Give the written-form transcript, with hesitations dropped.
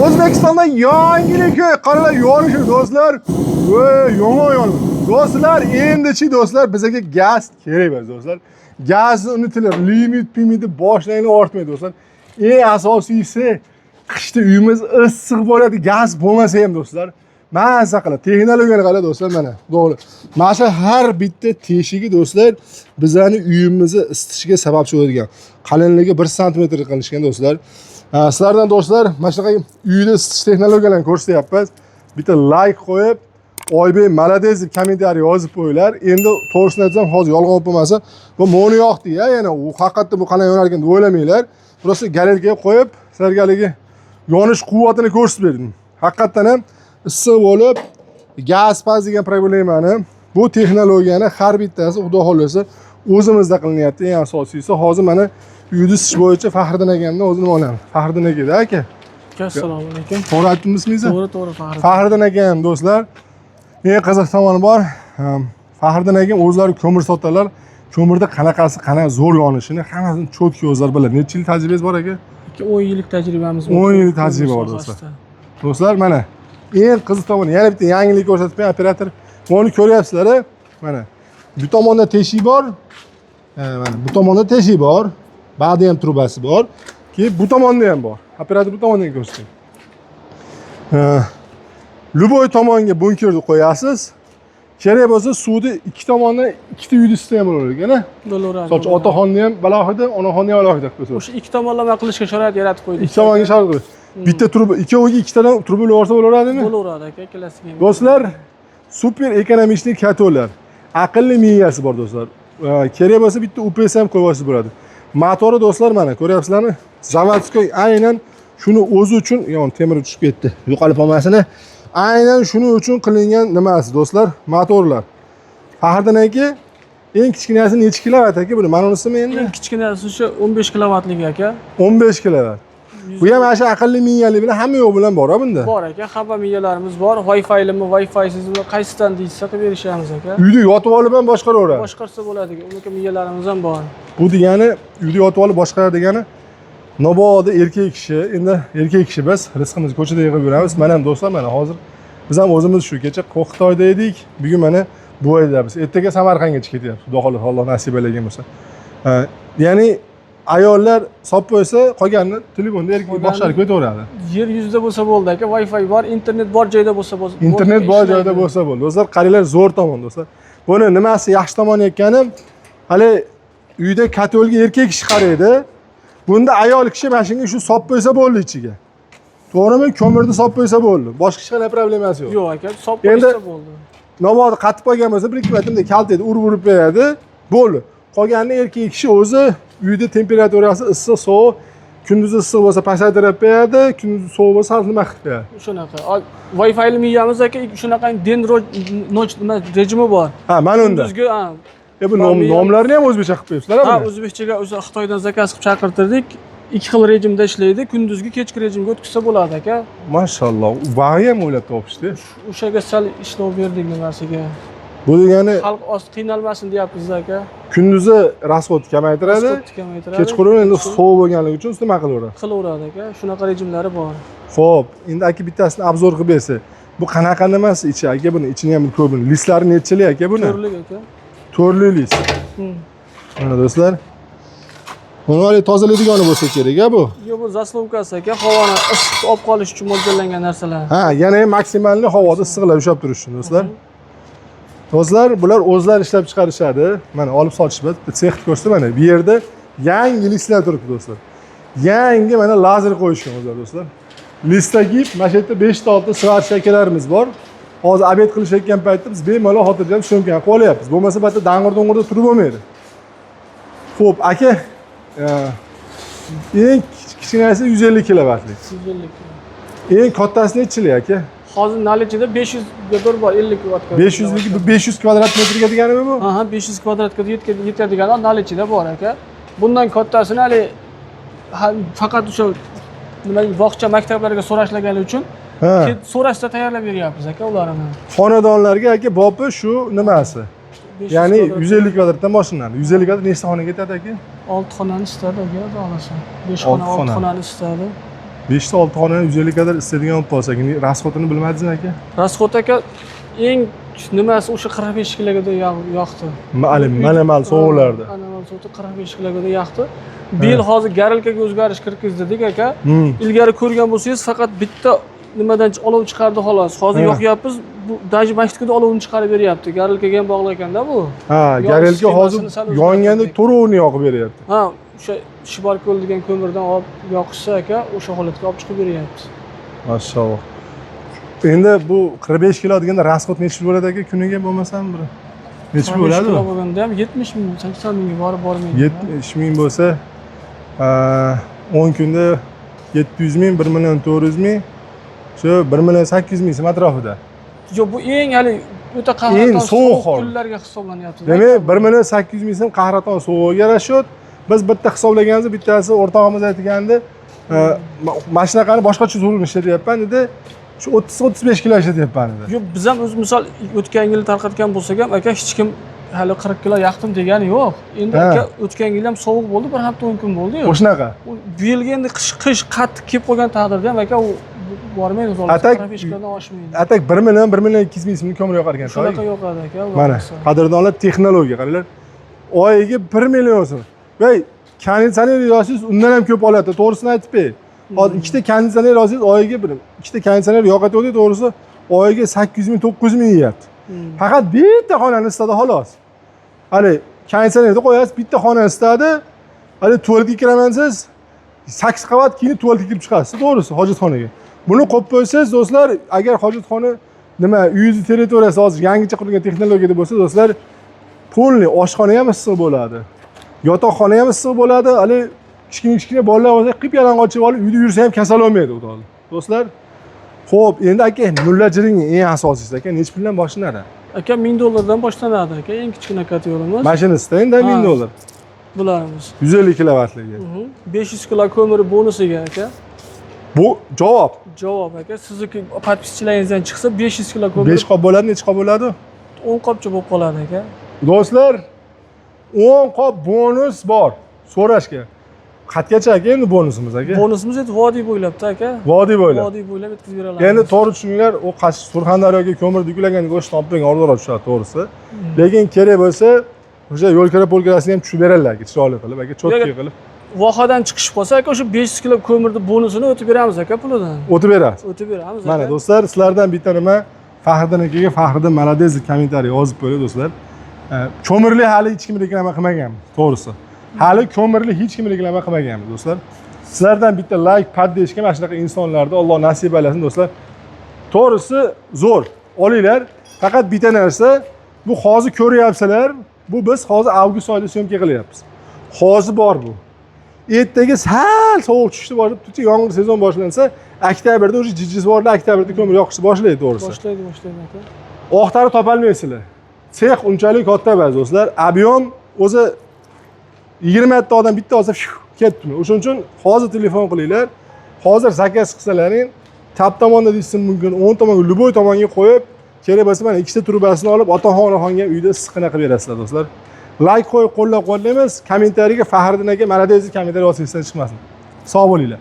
O'zbekistonda yangilik, qaranglar, yonishi, do'stlar. Voy, yomon yonib. Do'stlar, endichi, do'stlar, bizga gaz kerak emas, do'stlar. Gazni unutinglar, limit pimiti boshlanglar, ortmaydi, do'stlar. Eng asosiysi, qishda uyimiz issiq bo'ladi, gaz bo'lmasa ham, do'stlar. Maza qilib, texnologiyani qarang, do'stlar, mana. To'g'ri. Mana shu har bitta teshigi, do'stlar, bizani uyimizni isitishiga sababchi bo'ladigan. Qalinligi 1 santimetr qilishgan, do'stlar. Ha, sizlardan, do'stlar, mana shunaqa uyda isitish texnologiyalarini ko'rsatyapmiz. Bitta like qo'yib, "Oybek, молодец" deb kommentariy yozib qo'yinglar. Endi to'g'risini aytsam, hozir yolg'on bo'lib bo'lmasa, bu mo'ni yoqdi ya, yana u haqiqatda bu qanday yonar ekan deb o'ylamanglar. Просто горелка ga qo'yib, sizlarga haligi yonish quvvatini ko'rsatib berdim. Haqiqatdan ham issiq bo'lib, gaz paz degan problemani bu texnologiyani har bittasi, xudo xohlasa, o'zimizda qilinyapti. Eng asosiysi, hozir mana uyni isitish bo'yicha Faxriddin akamdan o'zini olamiz. Faxriddin aka, aka. Aka, assalomu alaykum. To'g'ri aytdimmi ismingizni? To'g'ri, Faxriddin. Faxriddin akam, do'stlar. Eng qiziq tomoni bor. Faxriddin akam o'zlari ko'mir sotadilar. Ko'mirda qanaqasi qanaqa zo'r yonishini hammasini чётко o'zlari biladi. Necha yil tajribangiz bor, aka? Aka, 10 yillik tajribamiz bor. 10 yillik tajriba bor, do'stlar. Do'stlar, mana eng qiziq tomoni, yana bitta yangilik ko'rsatib qo'ying, operator. Buni ko'ryapsizlar, a? Mana bu tomonda teshik bor. Ha, mana bu tomonda teshik bor. Ba'da ham trubasi bor. Keyin bu tomonda ham bor. Operator, bu tomondan ham ko'rsating. Ha, любой tomonga bunkerni qo'yasiz. Kerak bo'lsa, suvni ikki tomondan ikkita uyni isitsa ham bo'lar ekan, a? Bo'laveradi. Misol uchun, otaxonni ham alohida, onaxonni ham alohida qilib qo'ysa. O'sha ikki tomonlama qilishga sharoit yaratib qo'ydik. Ikki tomonga sharoit qo'ydi. Bitta truba, ikkoviga ikkitadan truba yuborsa bo'laveradimi? Bo'laveradi, aka, ikkalasiga ham. Do'stlar, супер экономичный котёл lar. Aqlli miyasi bor, do'stlar. Kerak bo'lsa, bitta UPS ham qo'yib olsangiz bo'ladi. Motori, do'stlar, mana ko'ryapsizlarmi? Заводской, aynan shuni o'zi uchun, yon temir tushib ketdi. Yo'qolib qolmasin. Aynan shuning uchun qilingan nimasi, do'stlar, motorlar. Faxriddin aka, eng kichkinasi necha kilovat, aka buni? Mana unisimi endi? Eng kichkinasi o'sha 15 kilovatlik, aka. 15 kilovat. Bu ham mana shu aqlli miyali bilan, hamma yo'q bilan bor bunda. Bor, aka, hamma miyalarimiz bor. Wi-Fi'limi, Wi-Fi'sizmi, qaysidan deyishsa qilib berishamiz, aka. Uyda yotib olib ham boshqaraveradi. Boshqarsa bo'ladi, unaqa miyalarimiz ham bor. Bu degani, uyda yotib olib boshqaradi degani, mabodo erkak kishi, endi erkak kishi biz rizqimizni ko'chada yig'ib yuramiz. Mana ham, do'stlar, mana hozir biz ham o'zimiz shu kecha Xitoyda edik, bugun mana Buvaydamiz. Ertaga Samarqandga chiqib ketyapmiz. Xudo xohlasa, Alloh nasib aylagan bo'lsa. Ha, ya'ni ayollar solib qo'ysa, qolganini telefonda erkak boshqarib ketaveradi. Yer yuzida bo'lsa bo'ldi, aka, Wi-Fi bor, internet bor joyda bo'lsa bo'lsa. Internet bor joyda bo'lsa bo'ldi. Do'stlar, qaranglar, zo'r tomon, do'stlar. Buni nimasi yaxshi tomoni ekani, hali uyda котёл ga erkak kishi qaraydi. Bunda ayol kishi mana shunga shu solib qo'ysa bo'ldi ichiga. To'g'rimi? Ko'mirni solib qo'ysa bo'ldi. Boshqa hech qanday problemasi yo'q. Yo'q, aka, solib Endi- qo'ysa bo'ldi. Mabodo qatib qolgan bo'lsa, bir ikki marta bunday kaltakda urib urib beradi. Bo'ldi. Qolganini erkak kishi o'zi uyda temperaturasi issiq, sovuq, kunduzi issiq bo'lsa pasaytirib beradi, kunduzi sovuq bo'lsa sal nima qilib beradi. Shunaqa. Wi-Fi'li miyamiz, aka, shunaqa день, ночь nima rejimi bor. Ha, mana unda. Kunduzgi, ha. E, bu nomlarini ham o'zbekcha qilib qo'yibsizlar, Ha, buni. O'zbekchaga o'sha Xitoydan заказ qilib chaqirtirdik. Ikki xil rejimda ishlaydi. Kunduzgi, kechki rejimga o'tkazsa bo'ladi, aka. Mashalloh, bag'i ham o'ylab topishdi. O'shaga sal ishlov berdik nimasiga. Bu degani Xalq oz qiynalmasin deyapmiz, aka. Kunduzi расход kamaytiradi, Расход ni kamaytiradi. Kechqurun endi sovuq bo'lganligi uchun nima qilaveradi? Qilaveradi, aka. Shunaqa rejimlari bor. Xo'p, endi, aka, bittasini обзор qilib bersa. Bu qanaqa nimasi ichi, aka, buni ichini ham bir ko'ring. Listlari nechilik, aka, buni? To'rtlik, aka. To'rtli list. Mana, do'stlar. Buni haligi tozalaydigani bo'lsa kerak, a, bu? Yo'q, bu заслонка si, aka, havoni issiq olib qolish uchun mo'ljallangan narsalar. Ha, yana ham maksimalni havoda issiqlab ushlab turish uchun, do'stlar. Do'stlar, bular o'zlari ishlab chiqarishadi. Mana olib sotishadi. Bitta sexni ko'rsa, mana bu yerda yangi listlar turibdi, do'stlar. Yangi mana lazer qo'yishgan o'zlari, do'stlar. Listda kiyib, mana shu yerda 5 ta 6 сварщик akalarimiz bor. Hozir обед qilishayotgan paytda biz bemalol xotirjam съёмка ni qilib olyapmiz. Bo'lmasa, bu yerda dang'ir dung'urda turib bo'lmaydi. Xo'p, aka, eng kichkinasi 150 kilovatlik. 150. Eng kattasi nechilik, aka? Hozir наличие da 500 ga bir bor, 50 kilovatga. 500 ligi bu 500 kvadrat metrga deganimi bu? Aha, 500 kvadratga yetadigan наличие da bor, aka. Bundan kattasini hali faqat o'sha nima, bog'cha, maktablarga so'rashlagani uchun so'rashda tayyorlab beryapmiz, aka, ularni. Xonadonlarga, aka, bopi shu nimasi? 500 Ya'ni kvadrat. 150 kvadratdan boshlanadi. 150 kvadrat nechta xonaga yetadi, aka? 6 xonani istadi, aka, xudo xohlasa. 5 Olti xona, 6 xona. Xonani istadi. 5 ta 6 xonani 150 kadar istadigan olib qolsak, endi расход ini bilmadingizmi, aka? Расход, aka, eng nimasi o'sha 45 kiloga yoqdi. Hali mana sovuqlarda. Mana sovuqda 45 kiloga yoqdi. Bu yil hozir горелка ga o'zgarish kirgizdik, aka. Ilgari ko'rgan bo'lsangiz, faqat bitta nimadan olov chiqardi, xolos. Hozir yoqyapmiz, bu даже masjidda olovni chiqarib beryapti. Горелка ga ham bog'li ekanda bu. Ha, Yonish горелка hozir sxemasini sal yonganda o'zgartirdik. To'rovini yoqib beryapti. Ha, o'sha shibarko'l degan ko'mirdan olib yoqishsa, aka, o'sha holatga olib chiqib beryapti. Mashalloh. Endi bu 45 kilo deganda расход nechi pul bo'ladi, aka, kuniga bo'lmasam bir? Nechi pul 45 bo'ladi kilo bu? Bo'lganda ham 70 ming, 80 mingga borib bormaydi. 70 ming bo'lsa, 10 kunda 700 ming, 1 million 400 ming, shu 1 million 800 ming so'm atrofida. Yo'q, bu eng hali o'ta qahraton Eng sovuq sovuq hol. Kunlarga hisoblanyapti. Demak, 1 million 800 ming so'm qahraton sovug'iga расчет. Biz bitta hisoblaganimizda bittasi o'rtog'imiz aytgandi, mana shunaqani boshqacha usulini ishlatyapman dedi. Shu 30-35 kilo ishlatyapman dedi. Yo'q, biz ham o'zi misol o'tgan yil tarqatgan bo'lsak ham, aka, hech kim hali 40 kilo yoqdim degani yo'q. Endi, aka, o'tgan yil ham sovuq bo'ldi, bir hafta 10 kun bo'ldi-yu. O'shanaqa. Bu yilgi endi qish qattiq kelib qolgan taqdirda ham, aka, u bormaydi. А так 45 kilodan oshmaydi. А так 1 million, 1 million 200 ming so'mni ko'mir yoqar ekan. Shunaqa yoqadi, aka. Xudo Mana, xohlasa. Qadrdonlar, texnologiya qaranglar. Oyiga 1 million so'm. Voy, konditsioner yoqsangiz undan ham ko'p oladi, to'g'risini aytib ber. Hozir ikkita konditsioner olsangiz, oyiga bir ikkita konditsioner yoqatuvdik, to'g'risi, oyiga 800 ming, 900 ming yeyapti. Faqat bitta xonani isitadi, xolos. Hali konditsionerni qo'yasiz, bitta xona isitadi. Hali tualetga kiraman siz, 8 qavat kiyinib tualetga kirib chiqasiz, to'g'risi, hojatxonaga. Buni qo'yib qo'ysangiz, do'stlar, agar hojatxona nima uyingizni territoriyasi hozir yangicha qurilgan texnologiyada bo'lsa, do'stlar, полный oshxona ham issiq bo'ladi. Yotoqxona ham issiq bo'ladi. Hali kichkina kichkina bolalar bo'lsa, qip yalang'och olib uyda yursa ham kasal bo'lmaydi xudo. Do'stlar, xo'p, endi, aka, mullajiring eng asosiysi, aka, nechi puldan boshlanadi? Aka, 1000 dollardan boshlanadi, aka, eng kichkina котёл imiz. Mashinasida endi 1000 Ha. Dollar. Bularimiz. 150 kilovatligi. 500 kilo ko'miri bonusiga, aka. Bu javob. Javob, aka, sizniki подписчи laringizdan chiqsa, 500 kilo ko'mir 5 qop bo'ladi, nechi qop bo'ladi? 10 qopcha bo'lib qoladi, aka. Do'stlar, 10 qop bonus bor so'rashga. Qayergacha, aka, endi bonusimiz, aka? Bonusimiz endi vodiy bo'ylabda, aka. Vodiy bo'ylab. Vodiy bo'ylab yetkazib bera olamiz. Endi to'g'ri tushuninglar, u qaysi Surxondaryoga ko'mir yuklagan go'sht topib ozroq tushadi, to'g'risi. Lekin kerak bo'lsa, o'sha yo'l kira pul kirasini ham tushib beradilar, aka, chiroyli qilib, aka, чётко qilib. Vohadan chiqishib qolsa, aka, o'sha 500 kilo ko'mirni bonusini o'tib beramiz, aka, pulidan. O'tib berasiz. O'tib beramiz, Mana, aka. Do'stlar, sizlardan bitta nima, Faxriddin akaga "Faxriddin молодец" deb kommentariy yozib qo'yinglar, do'stlar. Ko'mirli hali hech kim reklama qilmagan, to'g'risi. Hali ko'mirli hech kim reklama qilmagan, do'stlar. Sizlardan bitta layk, поддержка, mana shunaqa insonlarni Alloh nasib aylasin, do'stlar. To'g'risi, zo'r. Olinglar. Faqat bitta narsa, bu hozir ko'ryapsizlar, bu biz hozir avgust oyida съёмка qilyapmiz. Hozir bor bu. Ertaga sal sovuq tushishni boshlab, tutsa, yomg'ir sezon boshlansa, oktyabrda уже jijizvorlar oktyabrda ko'mir yoqishni boshlaydi, to'g'risi. Boshlaydi, boshlaydi, aka. Oqtarib topolmaysizlar. Sex unchalik katta emas, do'stlar. Объем o'zi 20 ta odam bitta olsa ketdimi? O'shuning uchun hozir telefon qilinglar. Hozir заказ qilsalaring, chap tomonda deyishsin mumkin, o'ng tomonga, любой tomonga qo'yib, kerak bo'lsa mana ikkita trubasini olib, otaxon onaxonga uyda issiqqina qilib berasizlar, do'stlar. Layk qo'yib qo'llab-quvvatlaymiz. Kommentariyaga "Faxriddin aka молодец" kommentariy yozib esdan chiqmasin. Sog' bo'linglar.